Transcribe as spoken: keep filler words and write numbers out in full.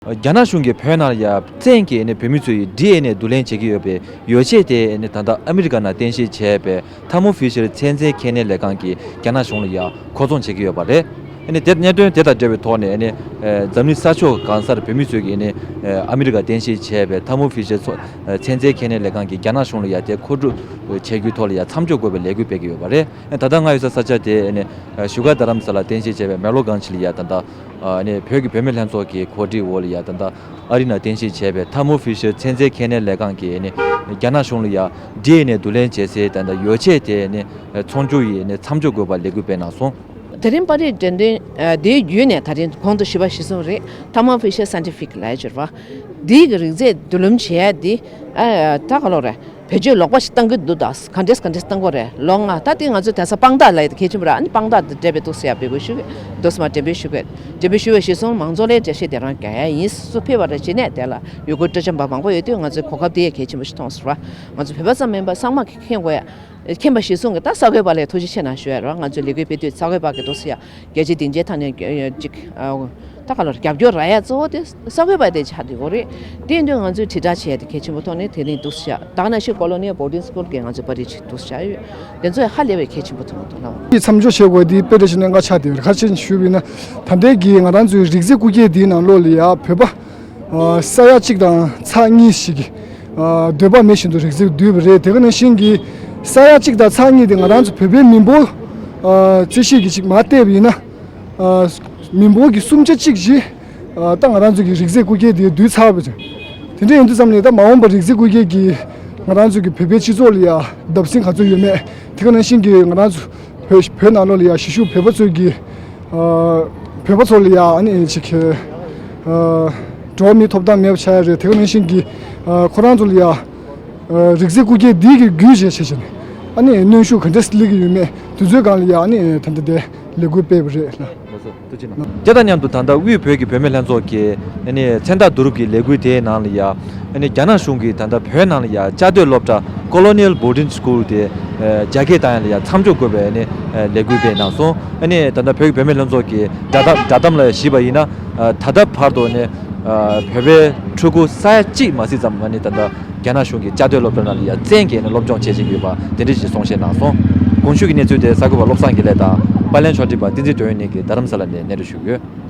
རྒྱ་ནག་གཞུང་གིས་བོད་ནང་ལ་ཡ་བཙན་གྱིས་ནི་བོད་མི་ཚོའི་ཌི་ཨེན་ཨེ་བསྡུ་ལེན་བྱེད་ཀྱི་ཡོད་པའི་ཡོ་བྱད་དེ་ནི་ད་ལྟ་ཨ་མི་རི་ཀ་ནང་རྟེན་གཞི་བྱས་པའི་ཐར་མོ་ཕི་ཤར་ཚན་རྩལ་ཁྱད་ནད་ལས་ཁང་གིས་རྒྱ་ནག་གཞུང་ལ་ཡ་མཁོ་བཙོང་བྱེད་ཀྱི་ཡོད་པ་རེད། ཨ་ནི་དེ་གནད་དོན་དེ་དང་འབྲེལ་བའི་ཐོག་ནས་ཨ་ནི་ཨ་འཛམ་གླིང་ས་ཕྱོགས་གང་སར་བོད་མི་ཚོས་ཀྱིས་ནི་ཨ་མི་རི་ཀ་རྟེན་གཞི་བྱས་པའི་ཐར་མོ་ཕི་ཤར་ཚོ་ཚན་རྩལ་ཁྱད་ནད་ལས་ཁང་གིས་རྒྱ་ནག་གཞུང་ལ་ཡ་དེ་མཁོ་སྒྲུབ་བྱེད་རྒྱུའི་ཐོག་ལ་ཡ་མཚམས་འཇོག་དགོས་པའི་ལས་འགུལ་སྤེལ་གྱི་ཡོད་པ་རེད། ད་ལྟ་ང་ཡོད་ས་ས་ཆ་དེ་ཨ་ནི་བཞུགས་སྒར་རྡ་རམ་ས་ལ་རྟེན་གཞི་བྱས་པའི་མེག་ལོ་གྷན་ཇི་ལ་ཡ་ད་ལྟ་ཨ་ནི་བོད་ཀྱི་བུད་མེད་ལྷན་ཚོགས་ཀྱི་གོ་སྒྲིག་འོག་ལ་ཡ་ད་ལྟ་ཨ་རི་ནང་རྟེན་གཞི་བྱས་པའི་ཐར་མོ་ཕི་ཤར་ཚན་རྩལ་ཁྱད་ནད་ལས་ཁང་གིས་ཨ་ནི་རྒྱ་ནག་གཞུང་ལ་ཡ་ཌི་ཨེན་ཨེ་བསྡུ་ལེན་བྱེད་སའི་ད་ལྟ་ཡོ་བྱད་དེ་ཨ་ནི་ཚོང་སྒྱུར་ཡིས་ཨ་ནི་མཚམས་འཇོག་དགོས་པ་ལས་འགུལ་སྤེལ་གནང་སོང་། དེ་རིང་པར་རིས་འགྲེམས་སྟོན་ཨ་དེའི་བརྒྱུད་ནས་ད་རིང་གོང་དུ་ཞུས་པ་གཞིར་བཟུང་རེད། ཐར་མོ་ཕི་ཤར་སའེན་ཊི་ཕིག་ལབ་ཡ་ཅིག་རེད་བ། འདིའི་གི་རིགས་རྫས་བསྡུ་ལེན་བྱེད་ཡ་འདི་ཨ་ད་ག་ལོ་རེད། བེད་སྤྱོད་ལོག་པ་ཞིག་བཏང་གི་འདུག་ད་ག་འདྲས་ག་འདྲས་བཏང་དགོས་རེད། ལོ་ལྔ་ད་ལྟའི་ང་ཚོས་དེང་སང་དཔང་རྟགས་ལབ་ཡ་དེ་གལ་ཆེན་པོ་རེད། ཨ་ནི་དཔང་རྟགས་དེ་འབྲེལ་བའི་འདུག་ཟེར་ཡ་འབོད་སྐུལ་ཞུ་གི་འདུག་སེ་མ་འགྲེམས་སྤེལ་ཞུ་གི་འགྲེམས་སྤེལ་ཞུ་བའི་གཞིར་བཟུང་མང་ཚོགས་ལ་འགྲེལ་བཤད་དེ་རང་རྒྱག་ཡ་ཡིན། སུ་ཕེབས་པ་རེད་ཅེས་ནས་དེ་ལ་ཡུལ་སྐོར་སྤྲོ་འཆམ་པ་མང་པོ་ཡོད་དུས་ང་ཚོའི་གོ་སྐབས་དེ་ཡ་གལ་ཆེན་པོ་ཞིག་མཐོང་ཟེར་བ། ང་ཚོ་བོད་པ་ཙམ་མིན་པ་ཚང་མ་མཁྱེན་དགོས་ཡ། མཁྱེན་པ་གཞིར་བཟུང་གི་ད་གསར་འགོད་པ་ལ་ཐུགས་རྗེ་ཆེ་གནང་ཞུ་ཡ་རེད། ང་ཚོའི་ལས་འགུལ་སྤེལ་དུས་གསར་འགོད་པ་གི་འདུག་སེ་ཡ་རྒྱལ་སྤྱིའི་སྡིངས་ཆའི་ཐོག་ནས་ཅིག་ད་ག་ལོར་རྒྱབ་སྐྱོར་རག་ཡ་གཙོ་བོ་དེ་གསར་འགོད་པ་དེ་ཆགས་བསྡད་ཡོད་རེད། དེ་ཡིན་དུས་ང་ཚོས་དྲིལ་བསྒྲགས་བྱས་ཏེ་གལ་ཆེན་པོ་ཐོག་ནས་དེ་རིང་འདུག་ཤག་ད་ག་ནང་བཞིན་ཀོ་ལོ་ནི་ཡལ་བོར་ཌིང་སི་ཀུལ་གྱི་ང་ཚོའི་པར་རིས་ཅིག་འདུག་ཤག་ཡོད། དེ་ཚོས་ཧ་ལས་པའི་གལ་ཆེན་པོ་མཐོང་གི་འདུག་ལགས། མཚམས་འཇོག་བྱེད་དགོས་དེ་དཔེ་འདྲ་ཞིག་གནད་འགག་ཆགས་བསྡད་ཡོད་རེད། ཁ་ཆེན་ཞུས་པ་ཡིན་ན་ད་ལྟའི་གི་ང་རང་ཚོའི་རིགས་རྫས་རྐུ་འཁྱེར་དེའི་ནང་ལོགས་ལ་ཡ་བོད་པ་ཨ་ས་ཡ་གཅིག་དང་ཚེག་གཉིས་ཤིག་གིས་ཨ་འདོད་པ་མེད་བཞིན་དུ་རིགས་རྫས་བསྡུས་པ་རེད། དེ་ག་ནང་བཞིན་གྱི་ས་ཡ་གཅིག་དང་ཚེག་གཉིས་དེ་ང་རང་ཚོ་བོད་པའི་མི་འབོར་ཨ་རྩིས་ཞིབ་ཀྱིས་ཅིག་མར་བལྟས་པ་ཡིན་ན། ཨ་མི་འབོར་གྱི་གསུམ་ཆ་གཅིག་ཞིག་ཨ་ད་ང་རང་ཚོ་གི་རིགས་རྫས་རྐུ་འཁྱེར་དེ་བསྡུས་ཚར་བ་རེད། དེ་འདྲ་ཡིན་དུས་ཙམ་ནས་ད་མ་འོངས་པར་རིགས་རྫས་རྐུ་འཁྱེར་གྱིས་ང་རང་ཚོ་གི་བོད་པའི་སྤྱི་ཚོགས་ལ་ཡ་བརྡབ་གསིག་ག་ཚོད་ཡོད་མེད། དེ་ག་ནང་བཞིན་གྱི་ང་རང་ཚོ་བོད་བོད་ནང་ལོགས་ལ་ཡ་གཞིས་བཞུགས་བོད་པ་ཚོས་ཀྱི་ཨ་བོད་པ་ཚོ་ལ་ཡ་ཨ་ནི་ཅིག་ཨ་འགྲོ་བ་མིའི་ཐོབ་ཐང་མེད་པ་ཆགས་ཡ་རེད། དེ་ག་ནང་བཞིན་གྱི་ཨ་ཁོ་རང་ཚོ་ལ་ཡ་ཨ་རིགས་རྫས་རྐུ་འཁྱེར་འདི་གི་བརྒྱུད་བྱས་བྱས་བྱས་ནས་ཨ་ནི་གནོན་ཤུགས་ག་འདྲས་སླེབས་ཀྱི་ཡོད་མེད་དེ་ཚོའི་སྒང་ལ་ཡ་ཨ་ནི་ད་ལྟ་དེ་ལས་འགུལ་སྤེལ་བ་རེད་ལ། ཐུགས་རྗེ་གནང་། དེ་དང་མཉམ་དུ་ད་ལྟ་དབུས་བོད་ཀྱི་བུད་མེད་ལྷན་ཚོགས་ཀྱི་ཨ་ནི་མཚན་རྟགས་བསྡུ་རུབ་ཀྱི་ལས་འགུལ་དེའི་ནང་ལ་ཡ་ཨ་ནི་རྒྱ་ནག་གཞུང་གིས་ད་ལྟ་བོད་ནང་ལ་ཡ་བཅའ་སྡོད་སློབ་གྲྭ་Colonial Boarding School དེ་ཨ་རྒྱ་སྐྱེད་བཏང་ཡ་ལ་ཡ་མཚམས་འཇོག་དགོས་པའི་ཨ་ནི་ཨ་ལས་འགུལ་སྤེལ་གནང་སོང་། ཨ་ནི་ད་ལྟ་བོད་ཀྱི་བུད་མེད་ལྷན་ཚོགས་ཀྱི་བསྒྲགས་གཏམ་བསྒྲགས་གཏམ་ལ་གཞིགས་པ་ཡིན་ན་ཨ་ད་ལྟ་བར་དུ་ཨ་ནི་ཨ་བོད་པའི་ཕྲུ་གུ་ས་ཡ་གཅིག་མ་ཟིན་ཙམ་ཨ་ནི་ད་ལྟ་རྒྱ་ནག་གཞུང་གི་བཅའ་སྡོད་སློབ་གྲྭ་ནང་ལ་ཡ་བཙན་གྱིས་ཨ་ནི་སློབ་སྦྱོང་བྱེད་བཞིན་ཡོད་པ་དེ་འདྲ་ཞིག་གསུང་བཤད་གནང་སོང་། གོང་ཞུས་ཀྱི་གནས་ཚུལ་དེ་གསར་འགོད་པ་བློ་བཟང་དགེ་ལེགས་དང་པར་ལེན་ཕྱོགས་སྒྲིག་པ་བསྟན་འཛིན་དོན་ཡོད་གཉིས་ཀྱིས་རྡ་རམ་ས་ལ་ནས་སྙན་སྒྲོན་ཞུས་ཡོད།